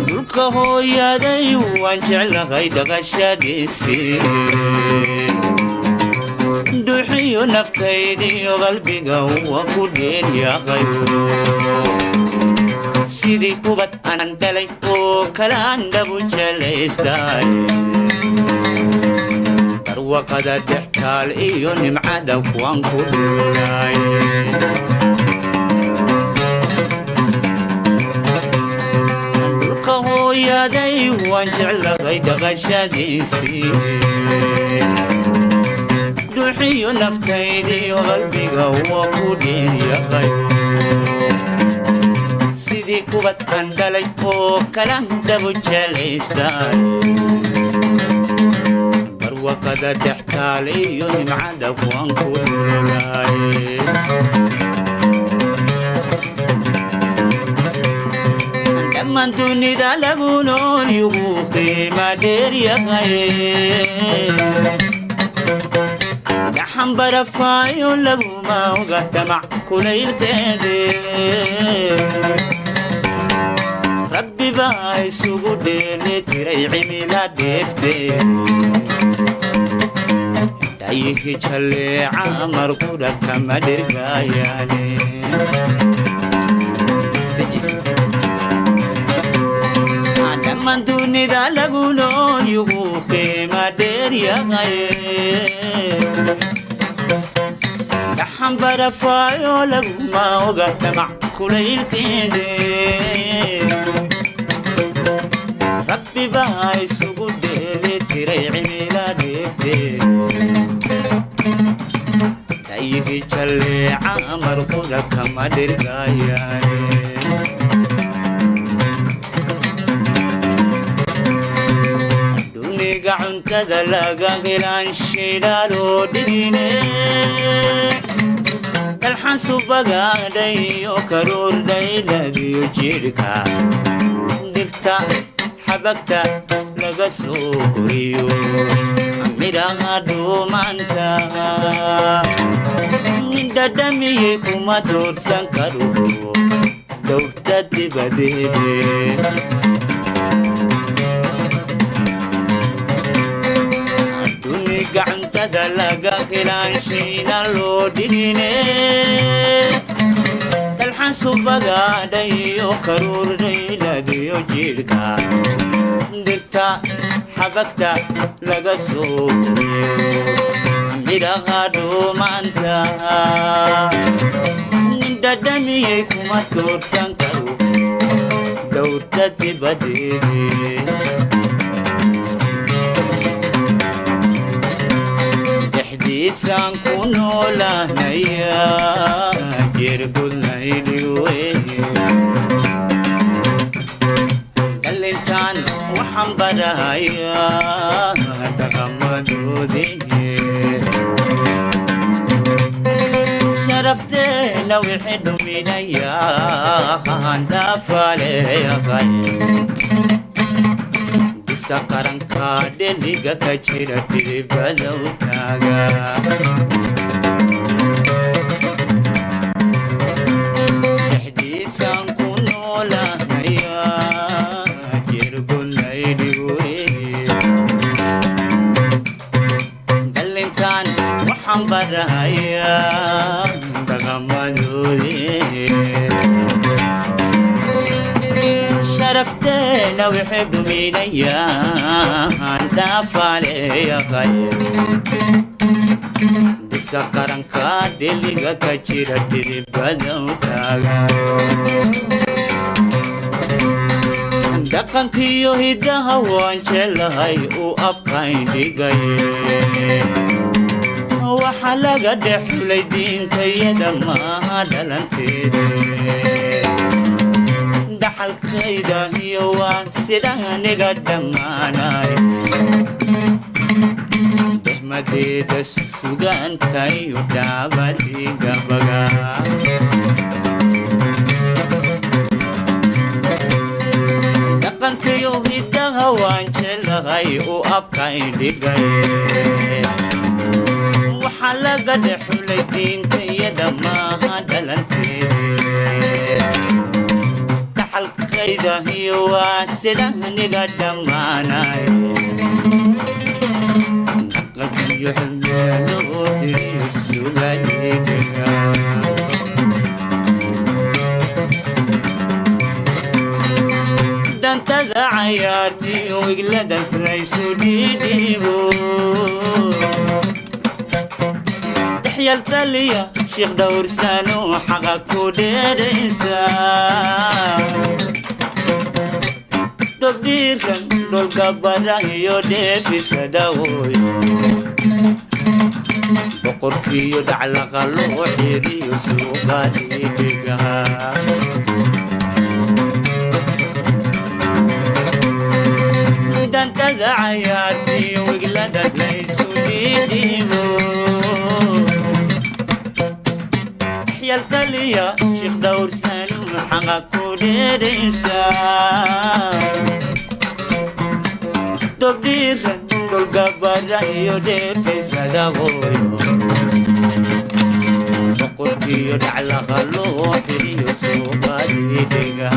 Dhulka hooyaday waan jeclahay dhaqashadiisii, duxiyo naftaydiyo qalbiga waa ku dheelyahay. Sidii ubad anan dhalay oo kalaan dhabu jelaystay, barwaqada dextaal iyo nimcada kuwaan ku dhuulay. Dhulka hooyaday waan jeclahay dhaqashadiisii, duxiyo naftaydiyo qalbiga waa ku dheelyahay. Sidii ubad aan dhalay oo kalaan dhabu jelaystay, barwaqada dhextaal iyo nimcada kuwaan ku dhululay. Dhammaan dunida lagu nool yugu qiima dheeryahay, dhaxan barafaayo laguma oga damac kulaylkeede. Rabbi baa isugu dheeli tiray cimila dheefteed, dhayihi jalleeca markudha kama dhergaayaane. Dhammaan dunida lagu nool yugu qiima dheeryahay, dhaxan barafaayo laguma oga damac kulaylkeede. Rabbi baa isugu dheeli tiray cimila dheefteed, dhayihi jalleeca marquda kama dhergaayaane. Duniga cuntada laga helaan shidaaloo dhigine, dalxan subagaadhayo karuur dhayladiyo jidhka, dhirta xabagta laga soo koriyo midhaha dhuumanta, nin dhadhamiyey kuma doorsan karo dowrta dibadeede. Duniga cuntada laga helaan shayna loo dhigine, dalxan subagaadhayo karuur dhayladiyo jidhka, dhirta xabagta laga soo koriyo midhaha dhuumanta, nin dhadhamiyey kuma doorsan karo dhowrta dibadeede. Dhexdiisaan ku noolahnaya jirgudnaydhiwe, dhalintaan waxaan barahayaa dhaqamadoodii. Sharafteena wixii dhuminaya handhaafaleeyaqay, bisa qaranka dheliga ka jira dhiribadow taaga. Dhexdiisaan ku noolahnaya jirgunaydhiwe, dhalintaan waxaan barahayaa dhaqamadoodii. Sharafteena wixii dhuminayaan dhaafaleeyaqay, bisa qaranka dheliga ka jira dhiribadow taaga. Dhaqankiyo hiddaha waan jeclahay uu abkayn dhigay, waxaa laga dhex xulay diintayada maaha dhalanteede. Dhaxalkayda iyo waan sida aniga dhammaanay, dehmadeeda sugaanta iyo dhaabadiga baga. Dhaqankiyo hiddaha waan jeclahay uu abkayn dhigay, waxaa laga dhex xulay diintayada maaha dhalanteede. Dhaxalkayda Naftaydahiyo waa sidahniga dhammaanay, naqadiyo xilmeeloo tiriyo sugadhiga. Dantada cayaartiyo wiglada laysu dhiidhiibo, dhexyaltaliya shiikh dhowrsano xaqa ku dheeraysa, dobdhiiran dholgabada iyo dheefisadawoy, boqorkiiyo dhaclaqa loo xiriyo suuqa dhiidhiga. Dantada cayaartiyo wiglada laysu dhiidhiibo, yaltaliya shiikh dhowrsanu xaqa ku dheeraysa, dobdhiiran dhulgabada iyo dheefisadawoyo, boqorkiiyo dhaclaqa loo xiriyo suuqa dhiidhiga.